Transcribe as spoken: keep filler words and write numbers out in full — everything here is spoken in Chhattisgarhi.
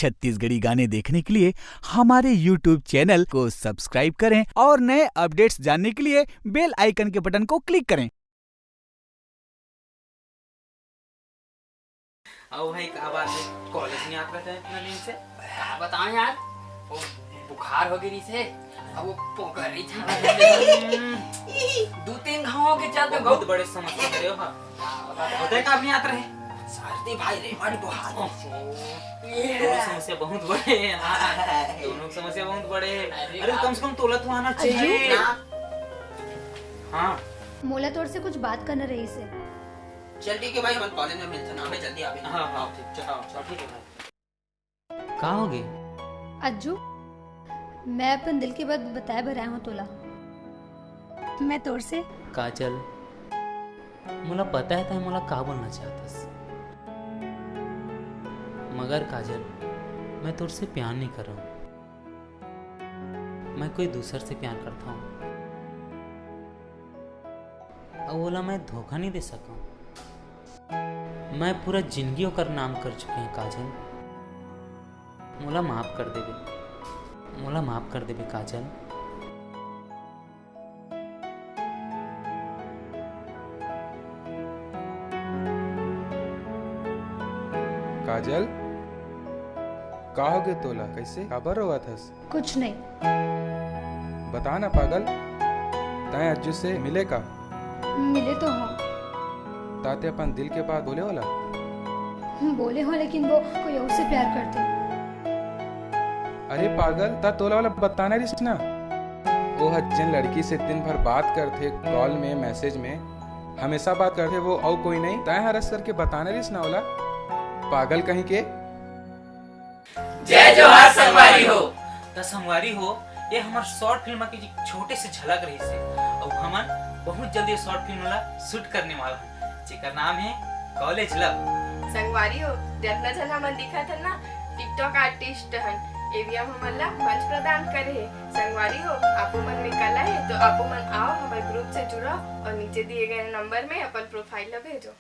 छत्तीसगढ़ी गाने देखने के लिए हमारे YouTube चैनल को सब्सक्राइब करें और नए अपडेट्स जानने के लिए बेल आइकन के बटन को क्लिक करें। अउ भाई, का बात हे? कॉलेज नइ आत रहे इतना दिन से? का बतावं यार, वो बुखार हो गे रिहिसे, अब वो पोगरी छाला दू तीन घाव के चलते बहुत बड़े समस्या हे रे, हाँ। होथे का, अब नइ आत रहे? सर्दी भाई रे, बड़ी बुखार। ओहो, ये दोनों समस्या बहुत बड़े हे यार। दोनों समस्या बहुत बड़े हे। अरे अरे, कम से कम तोला तो आना चाहिए। अरे, हाँ। मोला तोर से कुछ बात करना रहिसे। चल ठीक हे भाई, हमन कॉलेज में मिलथन, आबे जल्दी आबे। हाँ, हाँ, ठीक, चल, हाँ, चल, ठीक हे भाई। का हो गे? अज्जू, मैं अपन दिल के बात बताए बर आए हंव तोला। मैं तोर से काजल, मोला पता हे तैं मोला का बोलना चाहत हस, मगर काजल, मैं तोर से प्यार नइ करंव। मैं कोई दूसर से प्यार करथंव। अउ ओला मैं धोखा नइ दे सकंव। मैं पूरा जिनगी ओकर नाम कर चुके हंव काजल। मोला माफ कर देबे, मोला माफ कर देबे काजल। काजल, का हो गे तोला? कइसे, काबर रोवत हस? कुछ नहीं। बता ना पागल, तैं अज्जू से मिले का? मिले तो हंव। त तैं अपन दिल के बात बोले ओला? हम्म, बोले हंव, लेकिन वो कोई अउ से प्यार करथे। अरे पागल, त तोला ओला बताना रिहिस ना। वो ह जेन लड़की से दिन भर बात करथे, कॉल में, मैसेज में, हमेशा बात करथे, वो अउ कोई नहीं। तैं हरस करके बताना रिहिस ना ओला, पागल कहीं के। जय जोहार संगवारी हो। त संगवारी हो, ये हमर शॉर्ट फिल्म के एक छोटे से झलक रहिसे, अउ हमन बहुत जल्दी ये शॉर्ट फिल्म ला शूट करने वाला हन, जेकर नाम हे कॉलेज लव। संगवारी हो, जतना झन हमन दिखत हन ना, TikTok आर्टिस्ट हन, एवीएम हमन ला मंच प्रदान करे हे। संगवारी हो, आपो मन में कला हे, तो आपो मन आओ, हमर ग्रुप से जुड़ो और नीचे दिए गए नंबर में अपन प्रोफाइल ला भेजो।